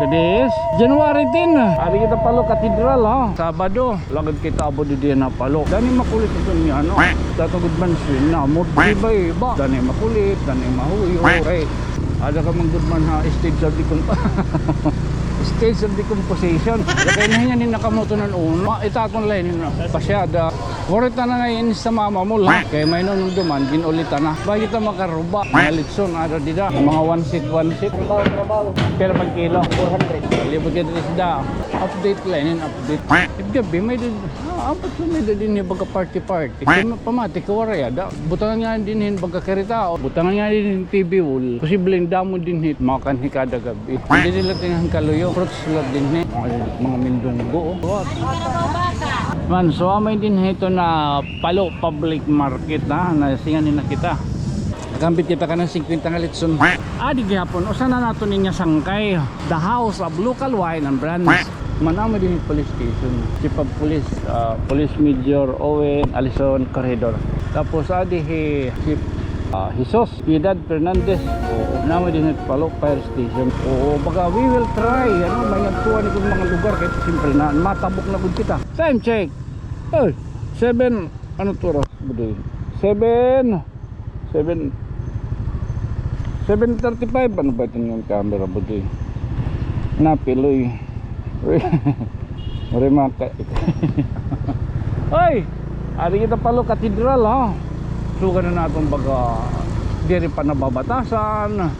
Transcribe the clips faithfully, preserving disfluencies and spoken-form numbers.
This January ten. Adi kita Palo Cathedral, ha. Sabado. Lagad kita abo didi ha Palo. Dani makulit ito niya, ano. Tatugod man siya na mo. Iba, iba. Dani makulit, dani mahuyo. Okay. Ada ka man gud man ha stage of decomp-, stage of decomposition. Kay nahingan ni nakamoto nan una. Ma-, itaton la ini na. Pasyada. Waray ta na ngay-an sa Mama Mall, ha? Kay may nunong duman, gin-ulitan na. Ba kita makaruba? Mga litson, ada dida. Mga one seat, one seat. Pero pag kilo? Four hundred. Libot kita isda. Update la ini, update. Gabi, may did-, ah, apat la may did ini baga party-party. Kay ma-, pamati ka waray, ada. Butangan nga dinhi hin baga karita, o. Butangan nga dinhi hin T V wall. Posible hin damo dinhi, makanhi kada gab-i. Didi la tinga hin kaluyo. Fruits la dinhi. Mga, mga mindunggo, o. Man, so, amay dinhi ito na Palo Public Market, ha, nasingan ni na kita. Nakahambit kita kanan singkwenta nga litson. Adi gihapon, usa na naton ini nga sangkay. The House of Local Wine and Brands. Man, amo dinhi police station. Chief of Police, ah, Police Major Owen Alison Corredor. Tapos, adi hi Chief, ah, Jesus Piedad Fernandez. Oo, namo dinhi Palo Fire Station. Oo, baga we will try. Ano, may nagtuan ikong mga lugar. Kay siyempre na, matabok na gud kita. Time check. Ay, seven, ano to oras, Budoy? Seven, seven, seven thirty-five. Ano ba ito yung camera, Budoy? Napiloy. Uy. Uy, mga ka-, uy! Ari kita Palo Cathedral, ha? Suga na naton baga, diri pa nababatasan.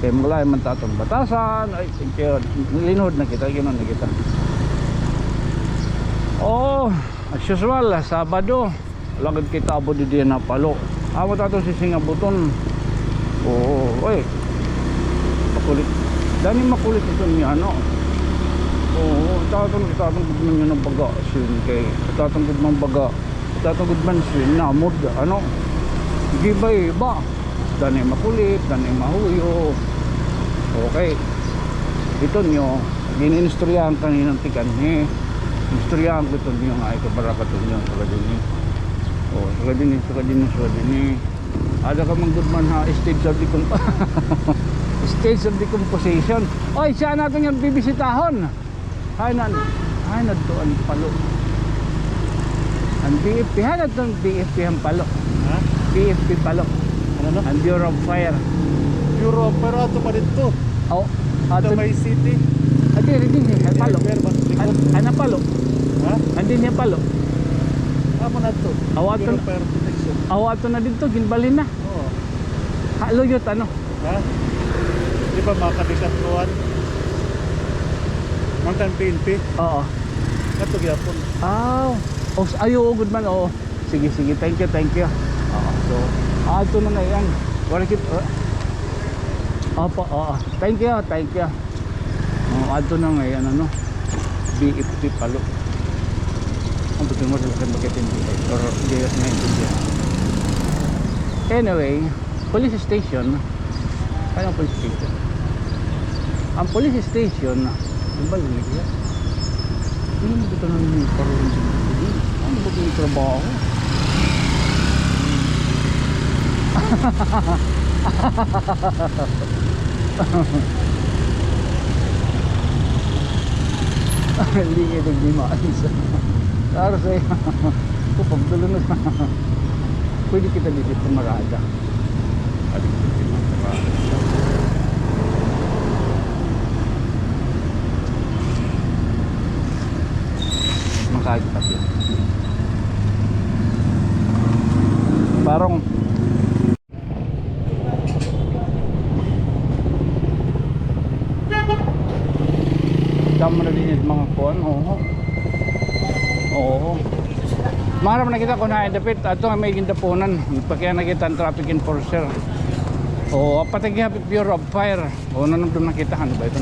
Kay mulay man taton batasan. Ay, thank you. Linhod na kita, ginon na kita. Oh, as usual, Sabado. Lagad kita abo didi na Palo. Amo taton sisingabuton. Oo, oy. Makulit. Dani makulit ito niya, ano? Oo, taton, taton gud man niya ng baga. Sin kay, taton gud man baga. Taton gud man sin namod, ano? Gibay ba? Dani makulit, dani mahuyo. Okay. Ito niyo, gin-inistoryahan kanina ti kanhi. Inistoryahan ko ito niyo nga, ito para ka ito niyo, saka din eh. Oh, saka din eh, saka din eh, saka din eh. Ada ka man gud man ha, stage of decomp-, stage of decomposition. Oy, siya naton yung bibisitahon. Hay nan, hay nadto an Palo. An B F P, hay nadto an B F P han Palo. Ha? B F P Palo. Ano, no? An Bureau of Fire. Bureau of Fire, ato pa didto. Aw, ato. Sa may city. Ah, diri, diri, an Palo. Fire ba? An, an Palo. Ha? An dinhi an Palo. Amo na to. Aw, ato Bureau of na. Fire Protection. Aw, ato na didto, ginbalhin na. Oo. Ha, luyot, ano? Ha? Di ba makadikat kuan? Mangkan P N P? Oo. Kato gyapon. Ah, os-, ay, oo, good man, oo. Sige, sige. Thank you, thank you. Oo, so, adto na ngay-an. Wala kit-, uh, opo, oo. Thank you, thank you. Oh, adto na ngay-an, ano, B F P Palo. Ang buti mo sa akin, bakit hindi? Pero hindi naintindihan. Anyway, police station. Ano ang police station? Ang police station, di ba, yun, yun? Ano ba ito nang parang, ano ba ito yung trabaho? Hindi kita di maalis. Klaro sa iyo. Ito, pagdulo na sa, pwede kita dito pumarada. Adi kita pumarada. Makakita siya. Parang damo na dinhi mga kuan, oo. Oo. Maaram na kita kun hain dapit. Adto nga may gindapunan. Pakiana kita an traffic enforcer. Oo, pati gihapit Bureau of Fire. Oo, nanumdom na kita. Ano ba ito?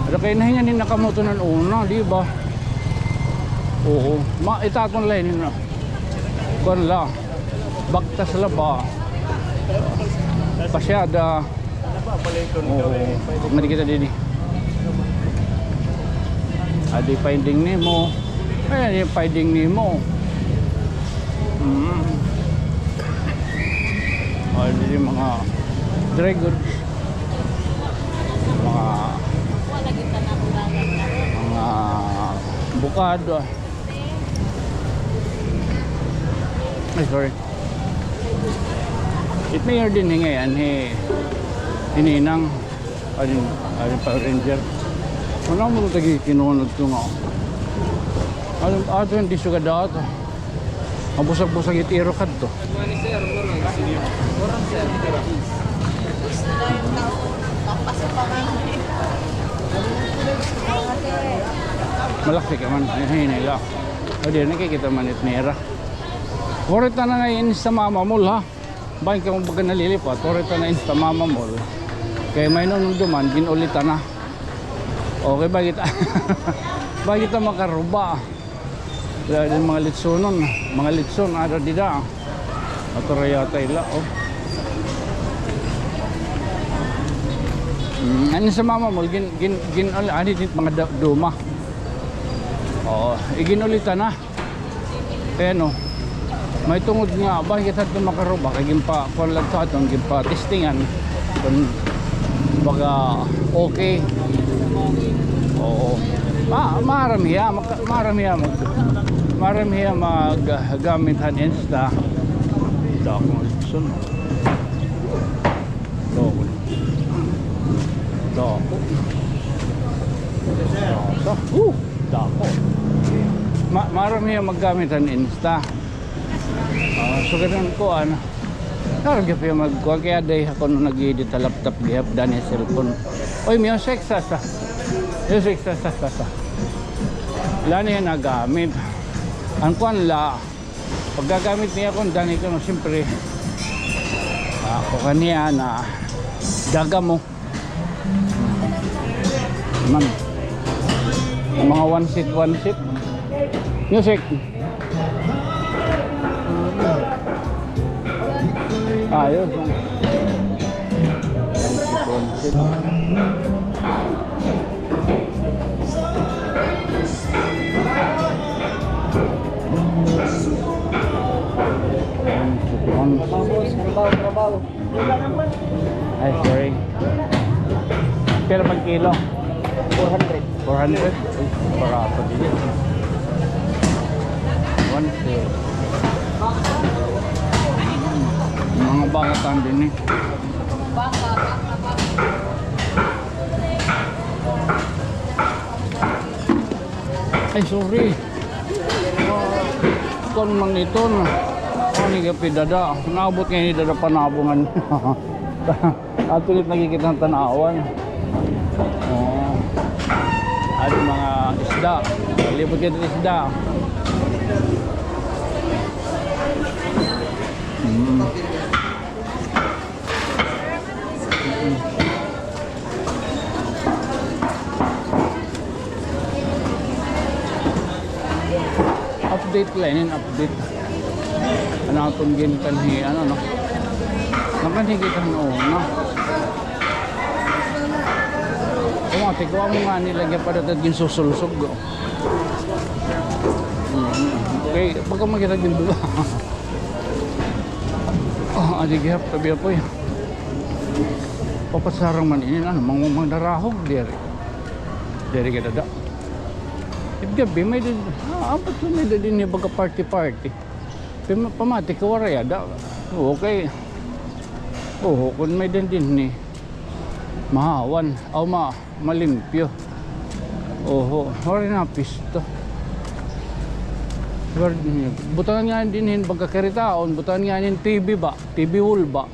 Ada kay nahingan ni nakamoto nan una, di ba? Oo. Ma-, itaton la ini na. Kuan la. Baktas la ba? Pasyada. Oo. Madi kita didi. Adi Finding Nemo. Ayan yung Finding Nemo. Mm. Adi mga Dry goods. Mga, mga bukado. Ay, sorry. It mayor din hi ngay-an, hi, hi Ninang. Alin, alin pa ranger. Wala mo tagi kinuha na ito nga. Alin, ato yung disugad ato. Mabusag-busag it iro kadto. Good morning, sir. Morning. Morning, sir. Malaki ka man. Ay, hinay lang. O, di, nakikita man it nira. Waray ta na ngay-an sa Mama Mall, ha? Bangin kamo baga nalilipat, waray ta na ngay-an sa Mama Mall. Kay may nununduman, gin-uli ta na. Okay, bangin ta, bangin ta makaruba. Wala din mga litsonon, mga litson, ada dida. Ato ra yata ila, oh. Mm, ano sa Mama Mall, gin, gin, gin, ano, ano din mga da-, duma. Oo, igin-uli ta na. Kay ano, may tungod nga, bangin kita ito makaruba, kay ginpa, kuwan lang sa aton, ginpa-testingan, kun baga okay. Oo. Ma-, maaram hiya, maka-, maaram hiya mag-, maaram hiya mag-, ah, gamit han Insta. Dako nga litson. Dako. Dako. Dako. Uh, dako. Ma-, maaram hiya maggamit han Insta. Ah, so, ganun ko, ano. Karga pa yung magkuha, kaya dahil ako nung nag-edit sa laptop, gihap dani cellphone. Oy, music, sa, sa. Music, sa, sa, sa, sa. Wala niya nagamit. Ang kuwan la, paggagamit niya kung dani ko, no, siyempre, ah, ako kaniya na daga mo. Man. Mga one seat, one seat. Music. Ayos. One seat, one seat. One seat, one seat. Trabaho, trabaho. Ay, sorry. Pila pa kilo? Four hundred. Four hundred? Uy, barato din. One four. Mga baka tan din eh. Ay, sorry. Ah, kon man ito na. Ano nga pidada? Naabot nga ni dada panabungan. Ato ulit nakikita ng tanawan. Oh. Ano mga isda? Lipot ka ng isda. Mm. Update la inin, update. An aton ginkanhi, ano, no? Nakanhi kita, no, no? Kumati ko, amo ngani la gihap ada ginsusulsog, oh. Mm. Okay, pagka makita ginduga. Ah, adi gihap, tabi apoy. Papasarang man inin, ano, mang-, mangnarahog, diri. Diri ka dada. It gabi, may din, ah, apat na may din ni baga party-party. Pima-, pamati ka, waray ada. Okay. Oo, kun may din din ni mahawan. Aw, ma-, malimpyo. Oho, waray na pista. Waray din. Butangan nga din hin pagkakaritaon, butangan nga din T V ba? T V wall ba?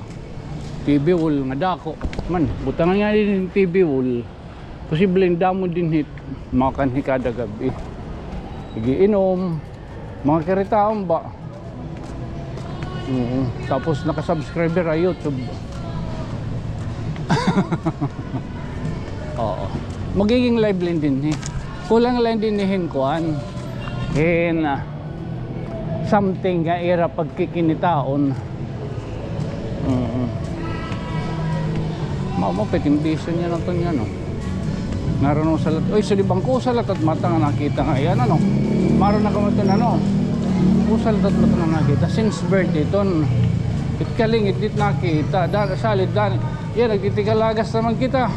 T V wall nga dako. Man, butangan nga din hin T V wall. Posible damo din hit. Makanhi kada gab-i. Igiinom. Mga karitaon ba? Oo. Tapos naka-subscriber ha YouTube. Oo. Magiging live la dinhi. Kulang la dinhi hin kuan. Hin, ah, something nga ira pagkikinitaon. Mm. Mao, mao pa it imbisyon niya na ito niya, no? Ngaran usa la it, oy, sulibang ko, usa la it mata nga nakita nga iyan, ano? Maaram na kamo ito, ano? Usa la it mata nga nakita. Since birth iton. It kalingit, di it nakita. Da-, salid, dani. Yan, nagtitikalagas naman kita.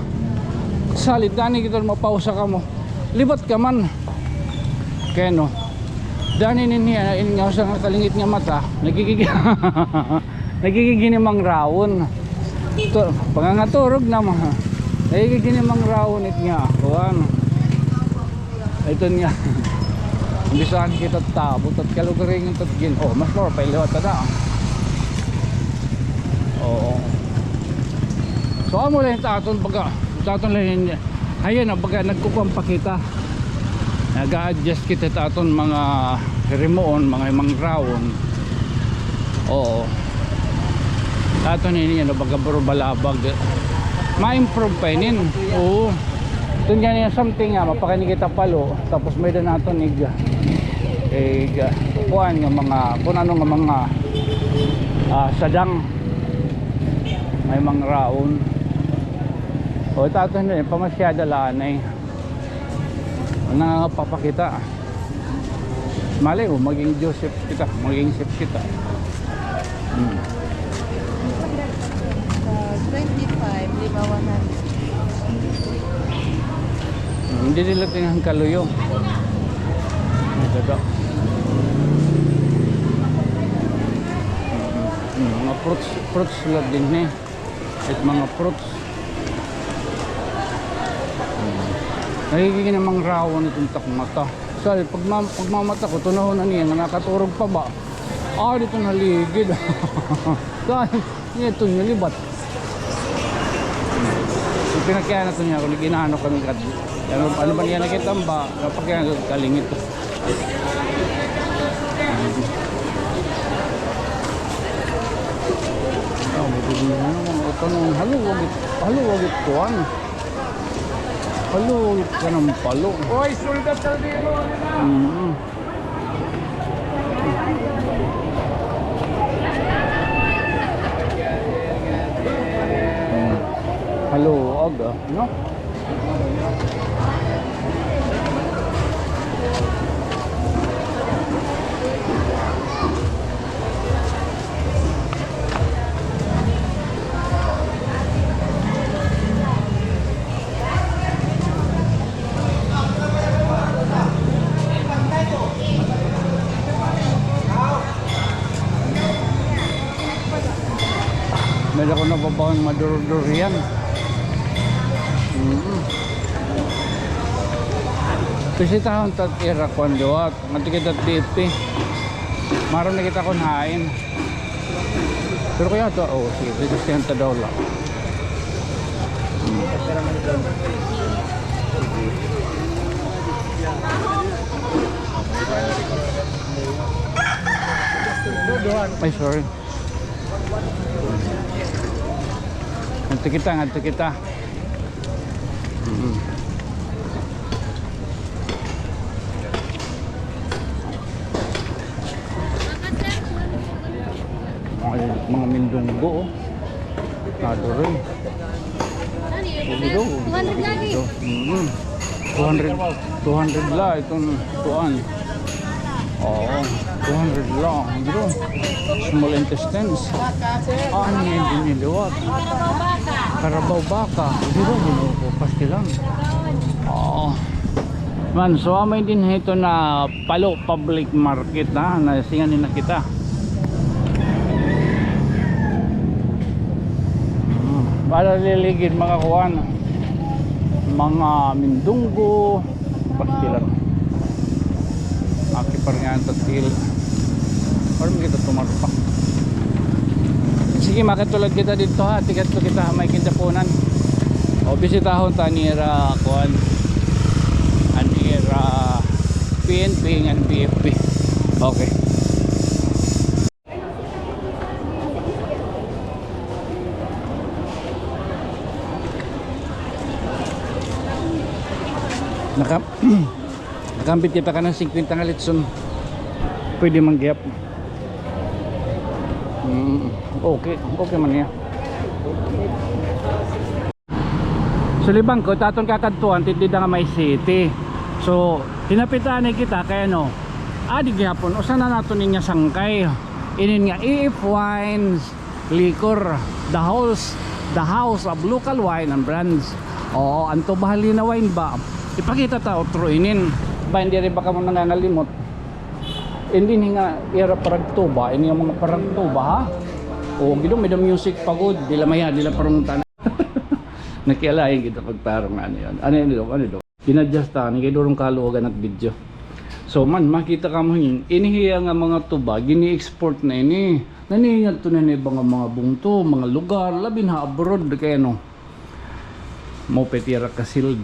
Salit, dani kita mapausa kamo. Libat ka man. Kay ano? Dani ninhi, ini nga usa nga kalingit nga mata. Nagigig-, nagigiginimangraon. To, pangangaturog naman. Nagigiginimangraon it nga. Kuan. Ito niya. Umpisahan kita tabot at kalugaringon tat gin. Oh, mas mura pa liwat ta da. Oo. So, amo la it aton baga, it aton la hin-, ayan na, baga nagkukuan pa kita. Nag-a-adjust kita it aton mga hirimuon, mga mangraon. Oo. Aton ini, ano, baga buro balabag. Ma-improve pa inin. Oo. Ito nga niya something nga, mapakani kita palo, tapos may-ada naton ig, ig, kuan nga mga, kun ano nga mga, ah, sadang. May mangraon. O, ito aton ini, pamasyada la anay. Nangangapapakita. Malay mo, maging Joseph kita, maging Seth kita. Hmm. Sa twenty-five, lima, one hundred. Hmm, hindi nila tingahan kaluyo. Ito daw. Hmm, mga fruits, fruits la dinhi. It mga fruits. Hmm. Nagiging namang rawan itong takmata. Sorry, pag ma-, pagmamata ko, tunahon na niya nga nakaturog pa ba? Ah, dito naligid. Dahil niya ito niya libat. So, pinakiana to niya ako, nag-inaano kami kad-, ano, ano ba niya nakita ba? Napakiana kalingit. Ah, may bibili na naman. Ito nung haluwag it-, haluwag it kuwan. Haluwag it kanang palo. Oy, sulda sa dito, ano na? Mm. Mm. Haluwag, ah, no? May ako nababaon madurdurian. Mm. Bisitahon ta it ira kuan liwat. Ngadto kita B F P. Maaram na kita kun hain. Pero kaya to, oh, sige, sixty ta daw la. Hmm. Ay, sorry. Ngadto kita, ngadto kita. Mm. Mga, mga mindunggo, oh. Naduri. Two hundred lagi. Mm. Two hundred, two hundred la iton kuan. Oo, two hundred la. Dito. Small intestines. Ah, ano yan din yung liwat? Karabaw baka. Dito, Ginoo ko, pastilan. Oo. Man, so, amay din ito na Palo Public Market, ha, na singanin na kita. Hmm, para liligid, mga kuan, mga mindunggo, pastilan. Makiparingan ta til. Para kita tumarpak. Sige, makitulad kita dito, ha. Tigat to kita, may kindapunan. O, bisitahon ta nira, kuan. An ira P N P ngan B F P. Okay. Naka-, nakambit kita kanan singkwenta nga litson. Pwede man gihap. Mm, okay, okay man niya. Sulibangko, it aton kakadtuan, it dida nga may city. So, hinapit anay kita kay ano, adi gihapon, usa na naton ini nga sangkay. Inin nga A F Wines, Liquor, The Halls, The House of Local Wine and Brands. Oo, an tuba hali na wine ba? Ipakita ta utro inin. Ba, hindi rin ba kamo nangangalimot? Hindi ni nga ira paragtuba, ini nga mga paragtuba, ha? O, gido, may da music pa gud, dila maya, dila parungtan. Nakialain kita pagtarong ano yun. Ano yun, ano yun? Ginadjust ta, ni kay durong kaluwagan at video. So, man, makita kamo hin, ini hiya nga mga tuba, gini-export na ini. Naningadto na ini iba nga mga bungto, mga lugar, labi na abroad, kay ano. Maupay tira ka sild.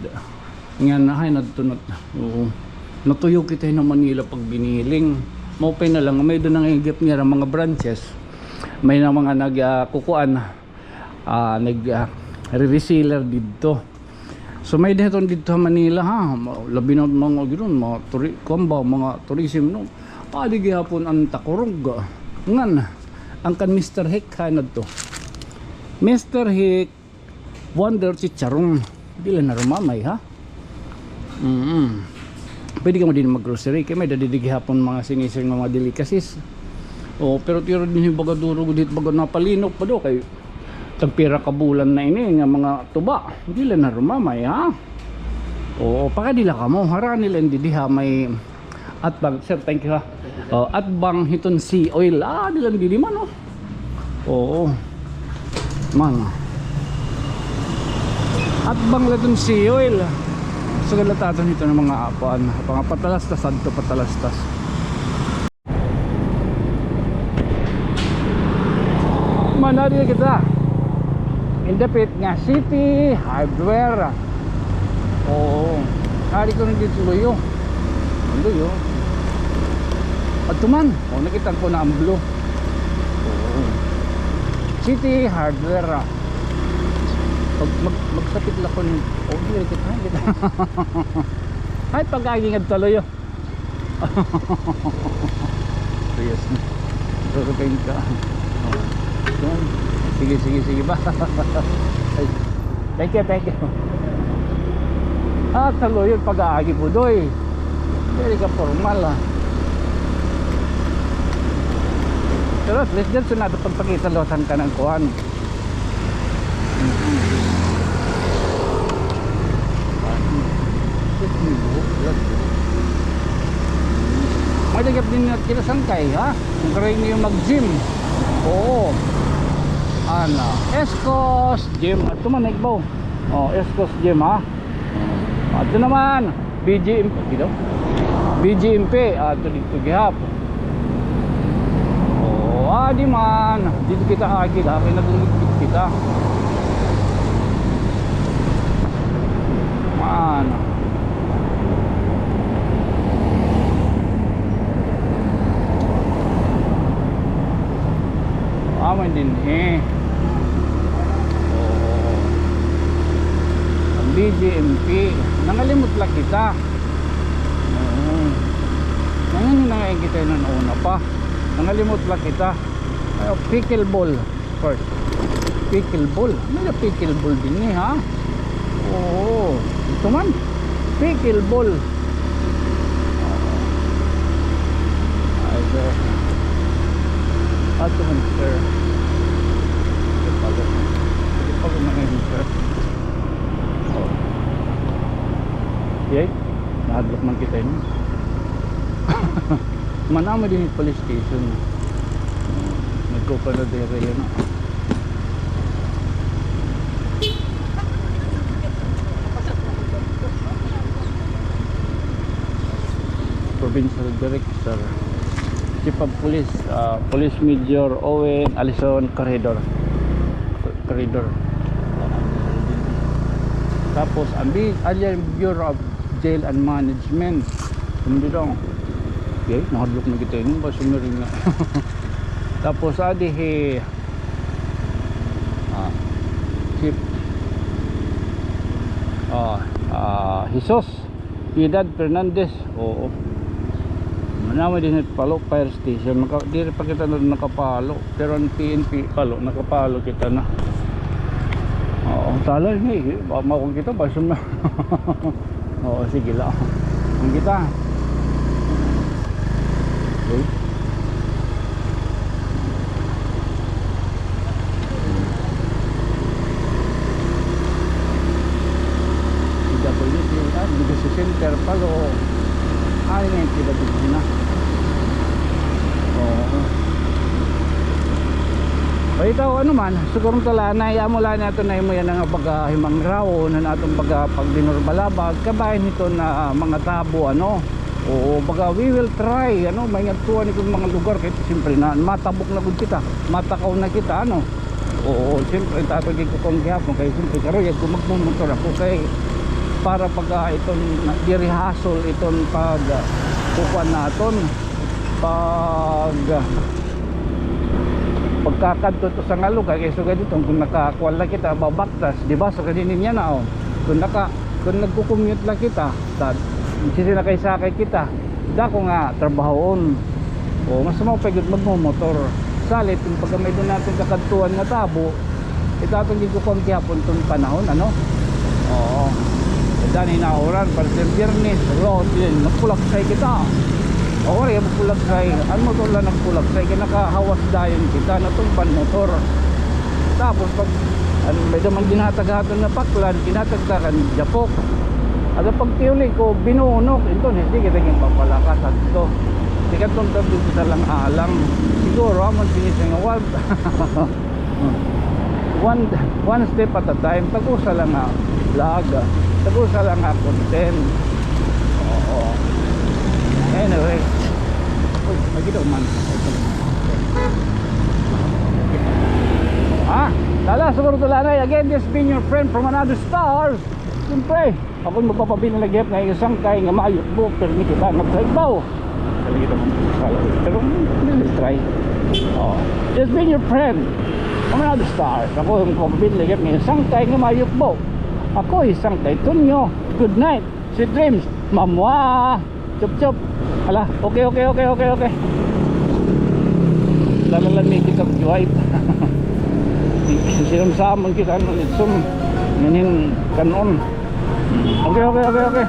Nga na, hay, nadto na. Oo. Natuyo kita hin Manila pag biniling. Maupay na lang, may doon ang igip niya, mga branches. May na mga nag, ah, kukuan, ah, nag, ah, re-reseller didto. So, may diha ton didto ha Manila, ha. Ma-, labi na mga giron, mga turi-, kuan ba, mga tourism, no? Adi gihapon an takurog. Ngan, ang kan Mister Hick, ha, nadto. Mister Hick, Wonder Chicharon. Dili na rumamay, ha? Mm. Pwede kamo din mag-grocery. Kay may dadi gihapon mga sinisir nga mga delicacies. Oh, pero tiro din yung baga duro gud hit baga napalinok pa do kay tagpira ka bulan na ini nga mga tuba. Dili na rumamay, ha? Oo, pakadila kamo. Harani la didi ha may Atbang, sir, thank you ha. Oh, atbang hiton sea oil. Ah, dilan didi man, oh. Oo. Man. Atbang la hiton sea oil. So, galataton hiton mga apan. Mga patalastas, adto patalastas. Manari kita. Indapit nga City Hardware. Oo. Ari ko na dito luyo. Ang luyo. Adto man. O, nakita ko na ang blue. Oo. City Hardware. Pag mag, magsapit la ko ni, o, diri kita, kita. Ay, pag-agi nga tuloy, oh. Serious na. Pero kayo ka. Oh. Sige, sige, sige ba? Ay. Thank you, thank you. Ah, saluyon pag-aagi po, doy. Very ka formal, ah. Pero at least dyan, sunado pagpakita lo san ka ng kuhan. May dagap din nga kila sangkay, ha? Kung karay niyo mag-gym. Oo. Ana, Escos Gym. Ato man, Igbo. Oh, Escos Gym, ha? Ato naman. B G M P, dito? B G M P, ah, ito dito gihap. Oh, ah, di man. Dito kita agi, ha? Kaya nagligpit kita. Man. Amo dinhi. Oo. Ang B G M P. Nangalimot la kita. Oo. Nangalimot na nga kita nun una pa. Nangalimot la kita. Ay, pickleball. First. Pickleball. May na pickleball dinhi, ha? Oo. Ito man. Pickleball. Ay, sir. Ato man, sir. Ito pa, sir. Ito pa, sir. Oh. Yay. Nahadlok man kita ini. Manamo dinhi police station. Nagkupa na diri yan, ah. Provincial Director, Chief of Police, ah, Police Major Owen Alison Corridor. Corridor. Tapos, ang bi-, ang Bureau of Jail and Management. Hindi daw. Okay, nahadlok na kita yun. Basta meron nga. Tapos, adi hi, ah, Chief, ah, ah, Jesus Piedad Fernandez. Oo. Manamo dinhi Palo Fire Station. Maka-, diri pa kita na nakapalo. Pero ang P N P, palo, nakapalo kita na. Oo, tala ini, ba, makuha kita, basta ma-, oo, sige la. Ang kita. Okay. Ikaw, ano man, siguro tala na, amo la naton na imo yana nga pagkahimangraw, na naton pagka-, pagdinurbalabag, kabahin hiton mga tabo, ano. Oo, baga we will try, ano, may ngadtuan iton mga lugar, kay siyempre na, matabok na gud kita, matakaw na kita, ano. Oo, siyempre, tato gid ko kon gihapon, kay siyempre, karuyag ko magmumotor ako, kay para pagka iton, diri hassle, iton pag, ah, kukuan naton, pag, ah, pagkakadto to sa nga lugar, kay sugad iton, kung nakakuan la kita, babaktas, di ba? Sugad ini niya na, oh. Kung naka-, kung nagko-commute la kita, tad, sisakay-sakay kita, dako nga trabahoon. O, mas maupay gud magmomotor. Salit, kung pagka may-ada naton kakadtuan nga tabo, ito aton gid kukuan gihapon ton panahon, ano? Oo. Dani na uran, para sa Biyernes, Lord, yun, nagpulaksay kita. O, wala yung magpulaksay. An motor la nagpulaksay, kay nakahawas dayon kita, natumban motor. Tapos, pag, ano, may-ada man ginhatag-hatag nga paklan, ginhatag ta kan Japok. Ada pagtiuli ko, binunok. Ito, hindi kita yung papalakas at ito. Di ka itong tabi kita lang alang. Siguro, amon sinising award. One, one step at a time. Tag-usa lang nga vlog. Tag-usa lang nga content. Oo. Anyway. Uy, may kita man. Ah, tala, siguro tala na. Again, this been your friend from another star. Siyempre, ako magpapabilin lagi nga isang kay nga maayo po, pero hindi kita nagtrabaho. Pero hindi try. Oh, just been your friend. Mga other stars. Ako magpapabilin lagi nga isang kay nga maayo po. Ako isang kay Tonyo. Good night. Sweet dreams. Mamwa. Chup, chup. Ala, okay, okay, okay, okay, okay. Lalalan mi kita, Joy. Sinamon kita, ano, itsom. Nganin, kanon. Okay, okay, okay, okay.